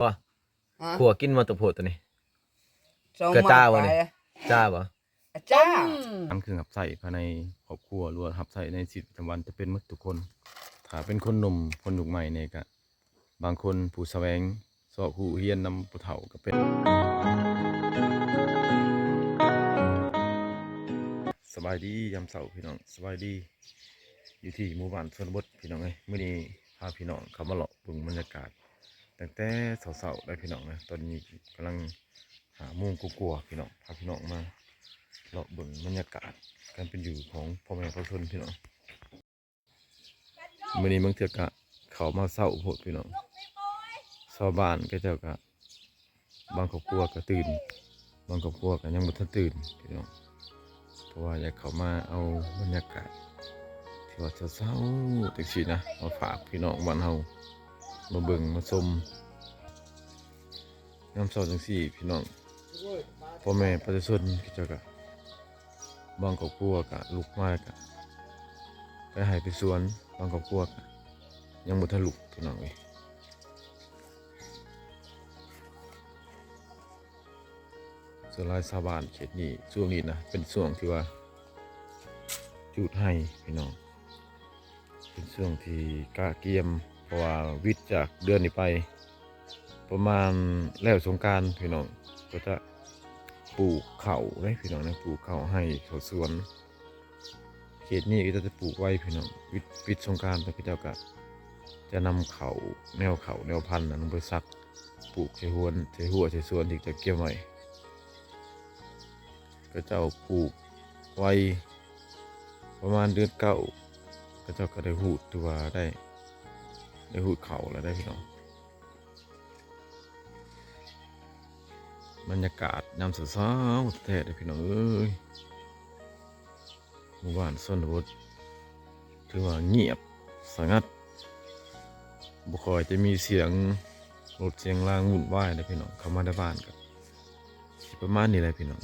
ບໍ່? ຮະ? ຂົ້ວກິນບໍ່ຕົວໂພດຕົວນີ້? ສອງ ເກືອ ໝ້ອຍ ຈ້າບໍ່ນີ້? ປາຍ ຈ້າບໍ່? ອາ ຈ້າ ອັນເຄື່ອງຮັບໃຊ້ພາຍໃນຄອບຄົວ ຫຼືວ່າຮັບໃຊ້ໃນຊີວິດປະຈຳວັນ ຈະເປັນໝົດທຸກຄົນ. ຖ້າເປັນຄົນໜຸ່ມ ຄົນຍຸກໃໝ່ນີ້ກະ ບາງຄົນຜູ້ສະແຫວງຊອກຮູ້ຮຽນນຳຜູ້ເຖົ້າກະເປັນ. ສະບາຍດີຍາມເຊົ້າພີ່ນ້ອງ ສະບາຍດີ ຢູ່ທີ່ໝູ່ບ້ານຊົນນະບົດພີ່ນ້ອງເອີຍ. ມື້ນີ້ພາພີ່ນ້ອງເຂົ້າມາເລາະເບິ່ງບັນຍາກາດ ຕັ້ງແຕ່ເຊົ້າໆ ໄດ້ພີ່ນ້ອງເອີຍ. ຕອນນີ້ກຳລັງຫ້າໂມງກວ່າໆ ພີ່ນ້ອງ ພາພີ່ນ້ອງມາເລາະເບິ່ງບັນຍາກາດການເປັນຢູ່ຂອງພໍ່ແມ່ປະຊາຊົນພີ່ນ້ອງ. ມື້ນີ້ບາງເທື່ອກະເຂົ້າມາເຊົ້າໂພດພີ່ນ້ອງ. ຊາວບ້ານເຂົາເຈົ້າກະ ບາງຄອບຄົວກະຕື່ນ ບາງຄອບຄົວກະຍັງບໍ່ທັນຕື່ນພີ່ນ້ອງ. ເພາະວ່າຢາກເຂົ້າມາເອົາບັນຍາກາດທີ່ວ່າເຊົ້າໆ ຈັ່ງຊີ້ນະ ມາຝາກພີ່ນ້ອງບ້ານເຮົາ ມາເບິ່ງມາຊົມ. ຍາມເຊົ້າຈັ່ງຊີ້ພີ່ນ້ອງ ພໍ່ແມ່ປະຊາຊົນເຂົາເຈົ້າກະ ບາງຄອບຄົວກະລຸກມາກະໄປໄຮ່ໄປສວນ ບາງຄອບຄົວກະຍັງບໍ່ທັນລຸກພີ່ນ້ອງເອີຍ. ສ່ວນຫຼາຍຊາວບ້ານເຂດນີ້ຊ່ວງນີ້ນະ ເປັນຊ່ວງທີ່ວ່າຈູດໄຮ່ພີ່ນ້ອງ. ເປັນຊ່ວງທີ່ກະກຽມ ເພາະວ່າວິດຈາກເດືອນນີ້ໄປ ປະມານແລ້ວສົງການພີ່ນ້ອງ ກໍຈະປູກເຂົ້າເດ້ພີ່ນ້ອງເນາະ ປູກເຂົ້າໄຮ່ເຂົ້າສວນ. ເຂດນີ້ກໍຈະ ຈະປູກໄວພີ່ນ້ອງ ວິດ ວິດສົງການໄປ ເຂົາເຈົ້າກໍຈະນຳເຂົ້າ ແນວເຂົ້າແນວພັນນະ ລົງໄປສັກ ປູກໃສ່ຮວນ ໃສ່ຮົ້ວໃສ່ສວນທີ່ຈະກຽມໄວ້. ເຂົາເຈົ້າປູກໄວ ປະມານເດືອນເກົ້າ ເຂົາເຈົ້າກໍໄດ້ຮູດ ຖືວ່າໄດ້ ໄດ້ຮູດເຂົ້າແລ້ວເດ້ພີ່ນ້ອງ. ບັນຍາກາດຍາມເຊົ້າໆ ແທ້ໆ ເດ້ພີ່ນ້ອງເອີຍ. ໝູ່ບ້ານຊົນນະບົດ ຖືວ່າງຽບສະຫງັດ ບໍ່ຄ່ອຍຈະມີສຽງລົດສຽງລາງວຸ່ນວາຍເດ້ພີ່ນ້ອງ. ເຂົ້າມາໃນບ້ານກໍຊິປະມານນີ້ແຫຼະພີ່ນ້ອງ.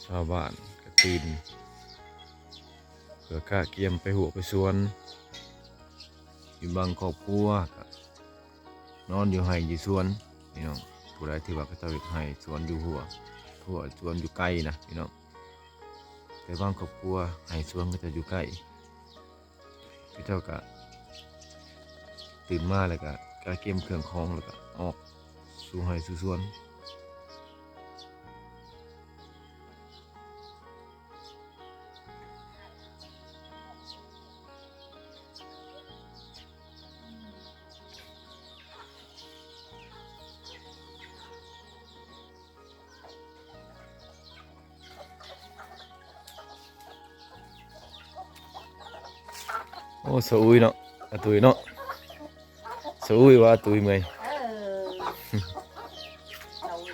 ຊາວບ້ານກໍຕື່ນ ເພື່ອກະກຽມໄປຮົ້ວໄປສວນ. ມີບາງຄອບຄົວກໍນອນຢູ່ໄຮ່ຢູ່ສວນພີ່ນ້ອງ. ຜູ້ໃດທີ່ວ່າເຂົາເຈົ້າເຮັດໄຮ່ສວນຢູ່ຮົ້ວ ຮົ້ວສວນຢູ່ໄກນະພີ່ນ້ອງ. ແຕ່ບາງຄອບຄົວໄຮ່ສວນເຂົາເຈົ້າຢູ່ໃກ້ ເຂົາເຈົ້າກະຕື່ນມາແລ້ວກະກະກຽມເຄື່ອງຂອງ ແລ້ວກະອອກສູ່ໄຮ່ສູ່ສວນ. ໂອ້ ສະອຸຍເນາະ ອາຕຸ້ຍເນາະ ສະອຸຍວ່າອາຕຸ້ຍເມື່ອຍ. ເອີ ສະອຸຍ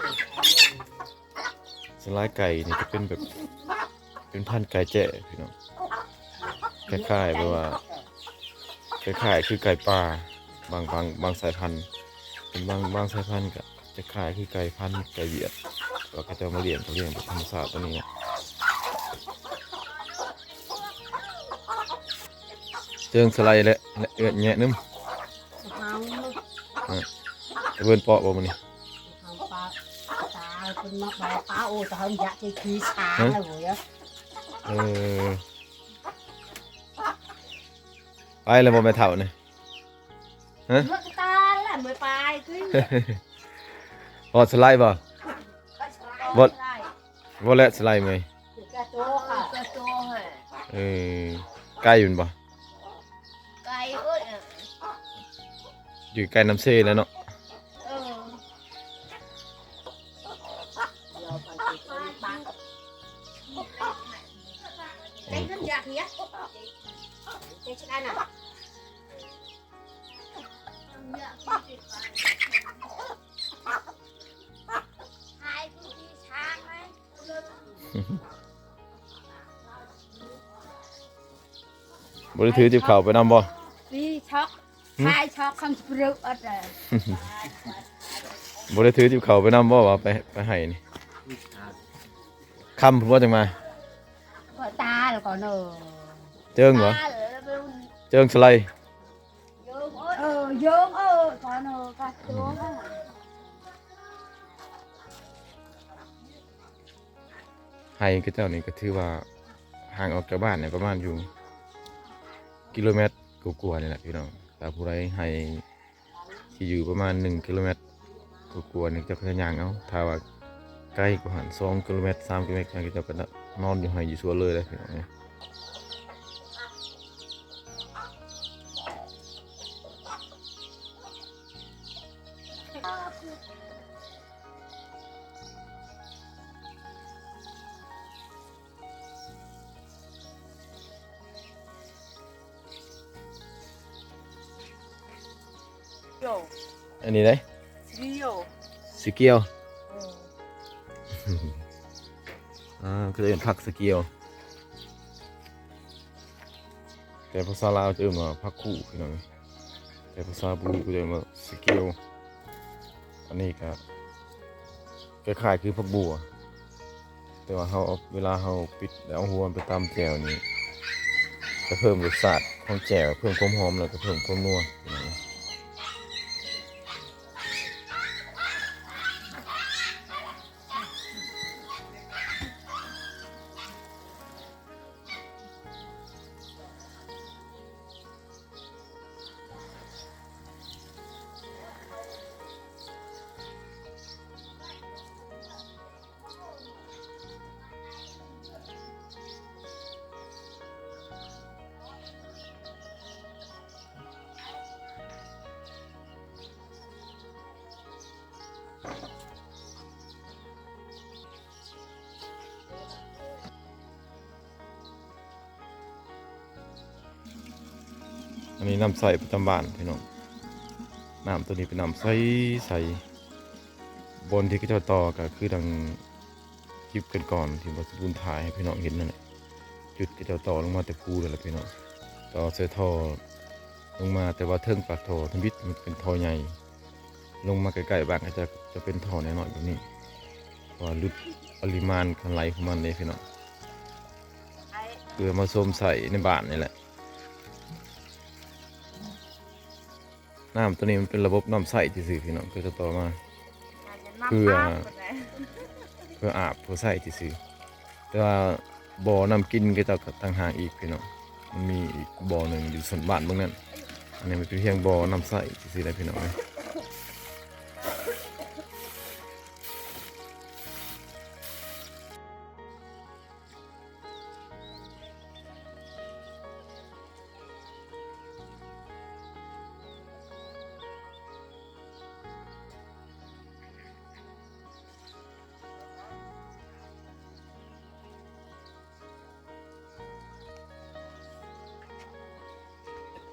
ສ່ວນຫຼາຍໄກ່ນີ້ຈະເປັນແບບ ເປັນພັນໄກ່ແຈ້ພີ່ນ້ອງ. ຄ້າຍໆ ແບບວ່າ ຄ້າຍໆ ຄືໄກ່ປ່າ ບາງ ບາງ ບາງສາຍພັນ ເປັນບາງ ບາງສາຍພັນກະຈະຄ້າຍຄືໄກ່ພັນໄກ່ຫວຽດ ວ່າເຂົາເຈົ້າມາລ້ຽງ ກໍລ້ຽງແບບທຳມະຊາດຕົວນີ້ນະ. ເຈີງສະໄລແຫຼະ ແລະເອື້ອຍແຍະໜຶ່ງ ເຮົາ ເອີ ຕະເວີນເປາະບໍ່ມື້ນີ້? ເຮົາປາ ຕາເພິ່ນມາບາຍປາ ໂອ້ ຕາເຮົາຢາກຊິຂີ່ຊ້າງແລ້ວເວີຍ. ເອີ ໄປແລ້ວບໍ່ແມ່ເຖົ້ານີ້? ຮະ? ເມືອກະຕາລະ ເມືອປາຍຄື ຮອດສະໄລບໍ່? ບໍ່ ບໍ່ແລະສະໄລເມື່ອຍ. ເອີ ໄກແມ່ນບໍ່? ໄກເອີຍ ຢູ່ໃກ້ນ້ຳເຊແຫຼະເນາະ. ເອີ ເອີ ບໍ່ໄດ້ຖືຕິບເຂົ້າໄປນຳບໍ່? ປີຊອກ ຫືມ? ຂາຍຊອກຄຳສະປະເລິດເອີຍ. ບໍ່ໄດ້ຖືຕິບເຂົ້າໄປນຳບໍ່ ວ່າໄປ ໄປໄຮ່ນີ້? ຄ່ຳພຸ້ນບໍ່ຈັ່ງມາ? ຕາແລ້ວກໍເນາະ ເຈີງບໍ່? ຕາແລ້ວ ເຈີງສະໄລ. ເອີ ໂຍງ ເອີ ກ່ອນ ເອີ ກໍໂຍງ ເອີ. ໄຮ່ຂະເຈົ້ານີ້ກໍຖືວ່າຫ່າງອອກຈາກບ້ານນີ້ປະມານຢູ່ກິໂລແມັດກວ່າໆນີ້ແຫຼະພີ່ນ້ອງ. ຖ້າຜູ້ໃດໄຮ່ທີ່ຢູ່ປະມານໜຶ່ງກິໂລແມັດກວ່າໆນີ້ ເຂົາເຈົ້າກໍຈະຍ່າງເອົາ, ຖ້າວ່າໄກກວ່າຫັ້ນສອງກິໂລແມັດ ສາມກິໂລແມັດ ເຂົາເຈົ້າກໍນອນຢູ່ໄຮ່ຢູ່ສວນເລີຍເດ້ພີ່ນ້ອງເອີຍ. ອັນນີ້ເດ້ ສີຂຽວ ສີຂຽວ ເອີ ອ່າ ເຂົາເອີ້ນຜັກສີຂຽວ. ແຕ່ພາສາລາວຈະເອີ້ນວ່າຜັກຄູ້ພີ່ນ້ອງ, ແຕ່ພາສາປູກໍຈະເອີ້ນວ່າສີຂຽວ. ອັນນີ້ກະຄ້າຍໆຄືຜັກບົ່ວ ແຕ່ວ່າເຮົາເອົາ ເວລາເຮົາປິດແລ້ວເອົາຫົວມັນໄປຕຳແຈ່ວນີ້ ຈະເພີ່ມລົດຊາດຂອງແຈ່ວ ເພີ່ມຄວາມຫອມ ແລ້ວກໍເພີ່ມຄວາມນົວພີ່ນ້ອງ. ອັນນີ້ນ້ຳໃຊ້ປະຈຳບ້ານພີ່ນ້ອງ, ນ້ຳໂຕນີ້ເປັນນ້ຳໃສໆ. ບ່ອນທີ່ເຂົາເຈົ້າຕໍ່ກໍຄືດັ່ງຄລິບກ່ອນໆ ທີ່ບ່າວສົມບູນຖ່າຍໃຫ້ພີ່ນ້ອງເຫັນນັ້ນແຫຼະ, ຈຸດເຂົາເຈົ້າຕໍ່ລົງມາແຕ່ພູນັ້ນແຫຼະພີ່ນ້ອງ, ຕໍ່ໃສ່ທໍ່ລົງມາ, ແຕ່ວ່າເທິງປາກທໍ່ທຳອິດມັນເປັນທໍ່ໃຫຍ່. ລົງມາໃກ້ໆບ້ານກໍຈະ ຈະເປັນທໍ່ນ້ອຍໆແບບນີ້ ເພາະວ່າຫຼຸດປະລິມານການໄຫຼຂອງມັນເດ້ພີ່ນ້ອງ, ເພື່ອມາຊົມໃຊ້ໃນບ້ານນີ້ແຫຼະ. ນ້ຳໂຕນີ້ມັນເປັນລະບົບນ້ຳໃຊ້ຊື່ໆ ພີ່ນ້ອງ, ກໍຈະຕໍ່ມາເພື່ອ ເພື່ອອາບ ເພື່ອໃຊ້ຊື່ໆ. ແຕ່ວ່າບໍ່ນ້ຳກິນເຂົາເຈົ້າກໍຕ່າງຫາກອີກພີ່ນ້ອງ, ມັນມີອີກບໍ່ໜຶ່ງຢູ່ຊັ້ນບ້ານເບື້ອງນັ້ນ. ອັນນີ້ມັນເປັນພຽງບໍ່ນ້ຳໃຊ້ຊື່ໆ ແຫຼະພີ່ນ້ອງເອີຍ.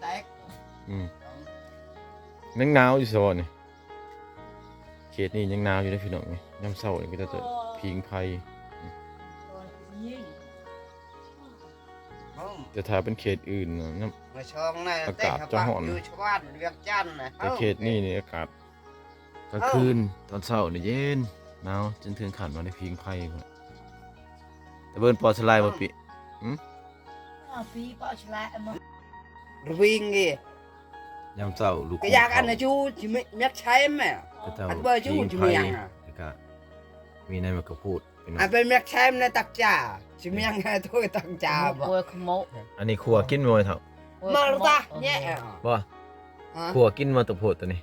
ແຕກ ອືມ ຍັງໜາວຢູ່ຊະບໍ່ນີ້? ເຂດນີ້ຍັງໜາວຢູ່ເດ້ພີ່ນ້ອງ, ຍາມເຊົ້ານີ້ກໍຈະ ຈະຜິງໄຟ. ແຕ່ຖ້າເປັນເຂດອື່ນນະ ອາກາດຈະຮ້ອນ. ແຕ່ເຂດນີ້ນີ້ອາກາດກາງຄືນ ຕອນເຊົ້ານີ້ເຢັນ ໜາວ ຈົນເຖິງຂັ້ນວ່າໄດ້ຜິງໄຟພຸ້ນ. ຕະເບິ່ນປອສະໄລບໍ່ປິ? ຫື? ປີປອສະໄລມາ ຣະວິງເອ ຍາມເຊົ້າລຸກ ກະຢາກອັນນະ ຈູ ຈິແມັກໃຊ້ແມ ອັນເບີຈູ ຈິແມງ ແລ້ວກະມີໃນໝາກກະພູດ ອັນເປັນແມັກໃຊ້ແນ ຕັກຈາ ຊິແມງໂຕຕັກຈາບໍ່? ອັນນີ້ຂົ້ວກິນບໍ່ເຖົ້າ? ມາຕະແຍະບໍ່? ຂົ້ວກິນບໍ່ ຕົວໂພດໂຕນີ້?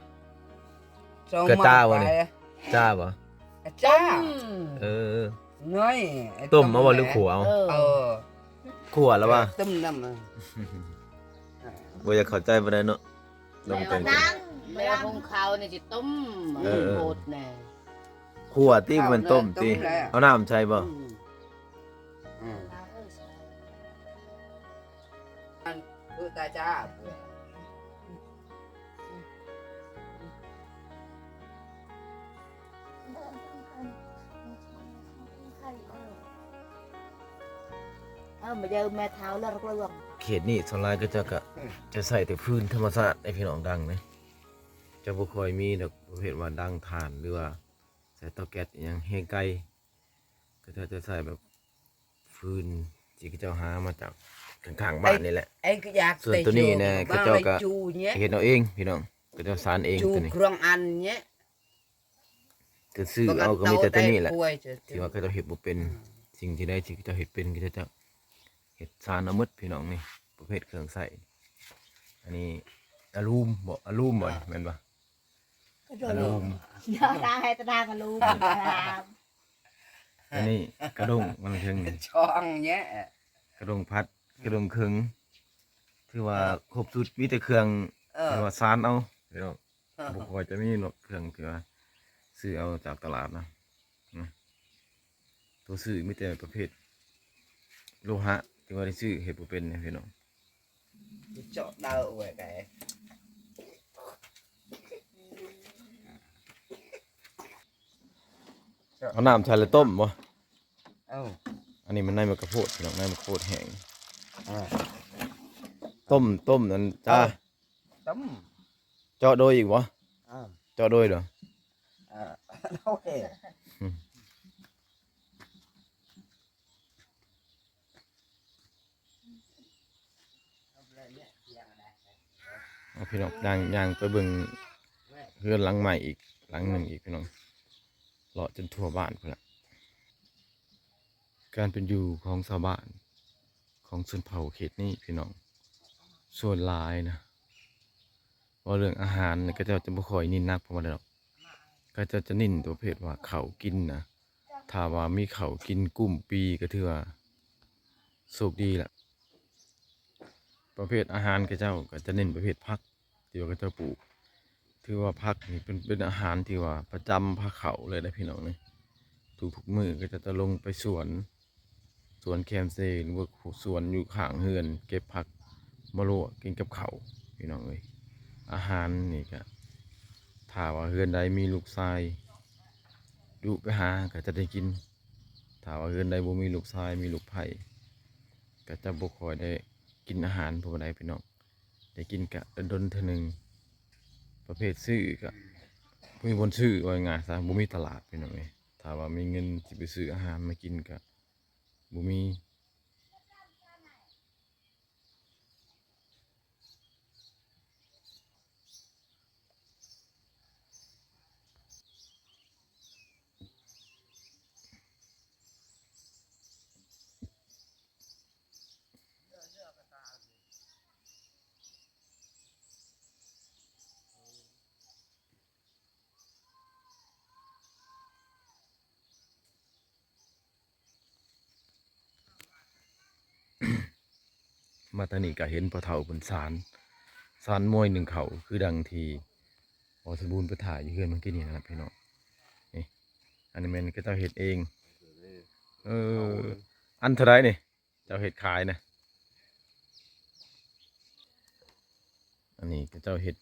ກະຈ້າບໍ່ນີ້? ຈ້າບໍ່? ຈ້າ ເອີ ໜ້ອຍ ຕົ້ມເອົາບໍ່ ຫຼືຂົ້ວເອົາ? ເອີ ຂົ້ວແລ້ວວ່າ ຕົ້ມນຳ ບໍ່ຢາກເຂົ້າໃຈປານໃດເນາະ. ແລ້ວ ແລ້ວຫຸງເຂົ້ານີ້ຊິຕົ້ມ ເອີ ໂພດແນ່ ຂົ້ວຕິ ບໍ່ແມ່ນຕົ້ມຕິ ເອົານ້ຳໃສ່ບໍ່? ອືມ ອືມ ອັນ ຄືຕາຈ້າ ເອີ ມາເຈີແມ່ເຖົ້າລະກວງ. ເຂດນີ້ສ່ວນຫຼາຍເຂົາເຈົ້າກະຈະໃຊ້ແຕ່ຟືນທຳມະຊາດໃດພີ່ນ້ອງ ດັງນີ້ ຈະບໍ່ຄ່ອຍມີດອກປະເພດວ່າດັງຖ່ານ ຫຼືວ່າໃສ່ເຕົາແກັສອີ່ຫຍັງ ແຮງໄກ ເຂົາເຈົ້າຈະໃຊ້ແບບຟືນທີ່ເຂົາເຈົ້າຫາມາຈາກ ຂ້າງໆບ້ານນີ້ແຫຼະ. ສ່ວນໂຕນີ້ນະ ເຂົາເຈົ້າກະເຮັດເອົາເອງພີ່ນ້ອງ, ເຂົາເຈົ້າສານເອງໂຕນີ້. ແຕ່ຊື້ເອົາກໍມີແຕ່ໂຕນີ້ແຫຼະ ທີ່ວ່າເຂົາເຈົ້າເຮັດບໍ່ເປັນ. ສິ່ງທີ່ໃດທີ່ເຂົາເຈົ້າເຮັດເປັນ ເຂົາເຈົ້າເຮັດສານເອົາໝົດພີ່ນ້ອງ. ນີ້ປະເພດເຄື່ອງໃຊ້ ອັນນີ້ອາລູມບໍ ອາລູມບໍ ແມ່ນບໍ່? ອາລູມ ດາງໃຫ້ຕາດາງອາລູມ. ອັນນີ້ກະດົ້ງມັນເທິງນີ້ ຊ່ອງເນຍ ກະດົ້ງພັດ ກະດົ້ງເຄິ່ງ ຖືວ່າຄົບຊຸດ ມີແຕ່ເຄື່ອງ ເອີ ທີ່ວ່າສານເອົາພີ່ນ້ອງ. ບໍ່ຄ່ອຍຈະມີເນາະ ເຄື່ອງທີ່ວ່າຊື້ເອົາຈາກຕະຫຼາດນະ. ໂຕຊື້ມີແຕ່ປະເພດໂລຫະ ທີ່ວ່າໄດ້ຊື້ເຮັດບໍ່ເປັນນະພີ່ນ້ອງ. ເຈາະເດີໄວ້ໄກ ເອົານ້ຳໃສ່ແລ້ວຕົ້ມບໍ່? ເອົ້າ ອັນນີ້ມັນໃນໝາກກະໂພດພີ່ນ້ອງ, ໃນໝາກກະໂພດແຫ້ງ. ຕົ້ມ ຕົ້ມນັ້ນຈ້າ ຕົ້ມ ເຈາະໂດຍອີກບໍ່? ເຈາະໂດຍເດີ. ເອົາພີ່ນ້ອງ ຍ່າງ ຍ່າງໄປເບິ່ງເຮືອນຫຼັງໃໝ່ອີກ ຫຼັງໜຶ່ງອີກພີ່ນ້ອງ, ເລາະຈົນທົ່ວບ້ານພຸ້ນລະ. ການເປັນຢູ່ຂອງຊາວບ້ານຂອງຊົນເຜົ່າເຂດນີ້ພີ່ນ້ອງ ສ່ວນຫຼາຍນະ ເວົ້າເລື່ອງອາຫານນີ້ ເຂົາເຈົ້າຈະບໍ່ຄ່ອຍເນັ້ນໜັກປານໃດດອກ. ເຂົາເຈົ້າຈະເນັ້ນປະເພດວ່າເຂົ້າກິນນະ, ຖ້າວ່າມີເຂົ້າກິນກຸ້ມປີກໍຖືວ່າໂຊກດີລະ. ປະເພດອາຫານເຂົາເຈົ້າກໍຈະເນັ້ນປະເພດຜັກ ທີ່ວ່າເຂົາເຈົ້າປູກ, ຖືວ່າຜັກນີ້ເປັນ ເປັນອາຫານທີ່ວ່າປະຈຳພາເຂົ້າເລີຍເດ້ພີ່ນ້ອງເອີຍ. ທຸກໆມື້ເຂົາເຈົ້າຈະລົງໄປສວນ ສວນແຄມເຊ ຫຼືວ່າສວນຢູ່ຂ້າງເຮືອນ ເກັບຜັກມາລວກກິນກັບເຂົ້າພີ່ນ້ອງເອີຍ. ອາຫານນີ້ກະ ຖ້າວ່າເຮືອນໃດມີລູກຊາຍດຸໄປຫາກະຈະໄດ້ກິນ, ຖ້າວ່າເຮືອນໃດບໍ່ມີລູກຊາຍ ມີລູກໃພ້ ກະຈະບໍ່ຄ່ອຍໄດ້ກິນອາຫານປານໃດພີ່ນ້ອງ. ໄດ້ກິນກະດົນໆເທື່ອໜຶ່ງ. ປະເພດຊື້ກະບໍ່ມີບ່ອນຊື້ ເວົ້າງ່າຍໆຊະ ບໍ່ມີຕະຫຼາດພີ່ນ້ອງເອີຍ. ຖ້າວ່າມີເງິນຊິໄປຊື້ອາຫານມາກິນກະບໍ່ມີ. ມາທາງນີ້ກະເຫັນພໍ່ເຖົ້າເພິ່ນສານ ສານມວຍໜຶ້ງເຂົ້າ ຄືດັ່ງທີ່ພໍ່ສົມບູນໄປຖ່າຍຢູ່ເຮືອນເມື່ອກີ້ນີ້ນະພີ່ນ້ອງ. ນີ້ ອັນນີ້ແມ່ນເຂົາເຈົ້າເຮັດເອງ. ເອີ ອັນເທົ່າໃດນີ້ ເຈົ້າເຮັດຂາຍນະ? ອັນນີ້ເຂົາເຈົ້າເຮັດ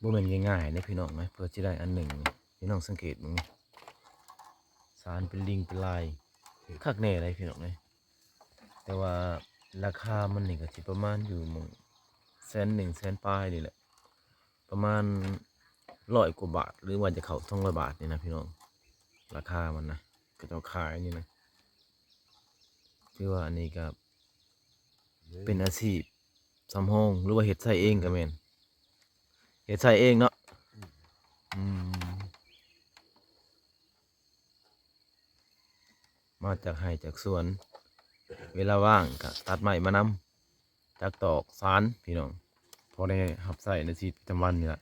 ບໍ່ແມ່ນງ່າຍໆເດ້ພີ່ນ້ອງເອີຍ ເພື່ອຊິໄດ້ອັນໜຶ່ງນີ້ ພີ່ນ້ອງສັງເກດເບິ່ງນີ້ ສານເປັນລິ່ງເປັນລາຍ ຄັກແນ່ເດ້ພີ່ນ້ອງເອີຍ. ແຕ່ວ່າລາຄາມັນນີ້ກໍຊິປະມານຢູ່ໝ່ອງແສນໜຶ່ງ ແສນປາຍນີ້ແຫຼະ ປະມານຮ້ອຍກວ່າບາດ ຫຼືວ່າຈະເຂົ້າສອງຮ້ອຍບາດນີ້ນະພີ່ນ້ອງ ລາຄາມັນນະ ເຂົາເຈົ້າຂາຍນີ້ນະ. ຖືວ່າອັນນີ້ກໍເປັນອາຊີບສຳຮອງ ຫຼືວ່າເຮັດໃຊ້ເອງກໍແມ່ນ ເຮັດໃຊ້ເອງເນາະ. ອືມ ມາຈາກໄຮ່ຈາກສວນ ເວລາວ່າງກໍຕັດໄມ້ມານຳ ຈັກຕອກສານພີ່ນ້ອງ ພໍໄດ້ຮັບໃຊ້ໃນຊີວິດປະຈຳວັນນີ້ລະ.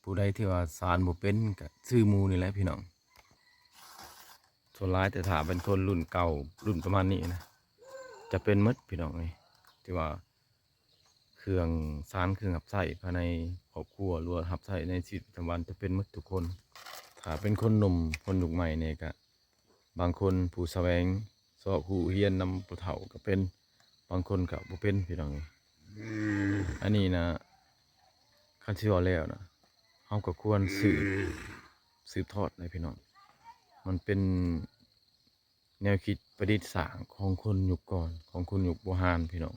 ຜູ້ໃດທີ່ວ່າສານບໍ່ເປັນກໍຊື້ໝູ່ນີ້ແຫຼະພີ່ນ້ອງ. ສ່ວນຫຼາຍ ແຕ່ຖ້າເປັນຄົນລຸ້ນເກົ່າ ລຸ້ນປະມານນີ້ນະ ຈະເປັນໝົດພີ່ນ້ອງເອີຍ. ທີ່ວ່າເຄື່ອງສານ ເຄື່ອງຮັບໃຊ້ພາຍໃນຄອບຄົວ ຫຼືວ່າຮັບໃຊ້ໃນຊີວິດປະຈຳວັນ ຈະເປັນໝົດທຸກຄົນ. ຖ້າເປັນຄົນໜຸ່ມ ຄົນຍຸກໃໝ່ນີ້ກະ ບາງຄົນຜູ້ສະແຫວງຊອກຮູ້ຮຽນນຳຜູ້ເຖົ້າກໍເປັນ, ບາງຄົນກໍບໍ່ເປັນ ພີ່ນ້ອງເອີຍ. ອັນນີ້ນະ ຄັນຊິເວົ້າແລ້ວນະ ເຮົາກໍຄວນສືບ ສືບທອດໃຫ້ພີ່ນ້ອງ. ມັນເປັນແນວຄິດປະດິດສ້າງຂອງຄົນຍຸກກ່ອນ ຂອງຄົນຍຸກບູຮານ ພີ່ນ້ອງ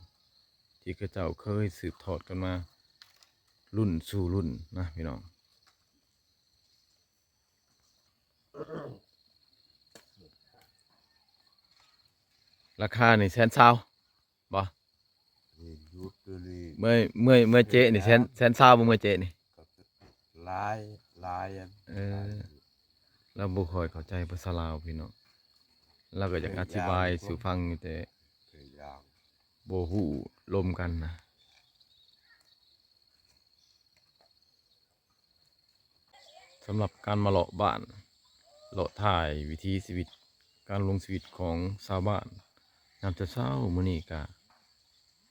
ທີ່ເຂົາເຈົ້າເຄີຍສືບທອດກັນມາລຸ້ນສູ່ລຸ້ນນະ ພີ່ນ້ອງ. ແລ ລາຄານີ້ແສນຊາວບໍ່? ນີ້ຢູ່ຕົວນີ້ ເມື່ອ ເມື່ອ ເມື່ອເຈະນີ້ແສນ ແສນຊາວບໍ່? ເມື່ອເຈະນີ້ ກໍຫຼາຍ ຫຼາຍອັນ ເອີ ຫຼາຍຢູ່ ລາວບໍ່ຄ່ອຍເຂົ້າໃຈພາສາລາວພີ່ນ້ອງ ລາວກໍຢາກອະທິບາຍສູ່ຟັງຢູ່ ແຕ່ ແຕ່ຢ່າງ ບໍ່ຮູ້ລົມກັນນະ. ສຳລັບການມາເລາະບ້ານ ເລາະຖ່າຍວິຖີຊີວິດ ການລົງຊີວິດຂອງຊາວບ້ານຍາມເຊົ້າໆມື້ນີ້ກະ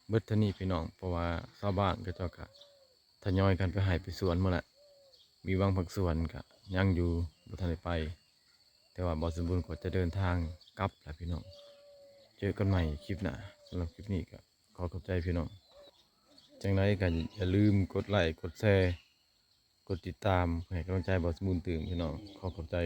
ເບິດເທົ່ານີ້ພີ່ນ້ອງ ເພາະວ່າຊາວບ້ານເຂົາເຈົ້າກະທະຍອຍກັນໄປໄຮ່ໄປສວນໝົດແຫຼະ ມີບາງພາກສ່ວນກະຍັງຢູ່ບໍ່ທັນໄດ້ໄປ ແຕ່ວ່າບ່າວສົມບູນກໍຈະເດີນທາງກັບແລ້ວພີ່ນ້ອງ ເຈີກັນໃໝ່ຄລິບໜ້າ ສຳລັບຄລິບນີ້ກະ ຂໍຂອບໃຈພີ່ນ້ອງ ຈັ່ງໃດກໍຢ່າລືມກົດໄລ້ ກົດແຊ ກົດຕິດຕາມ ເພື່ອໃຫ້ກຳລັງໃຈບ່າວສົມບູນຕື່ມພີ່ນ້ອງ ຂໍຂອບໃຈ.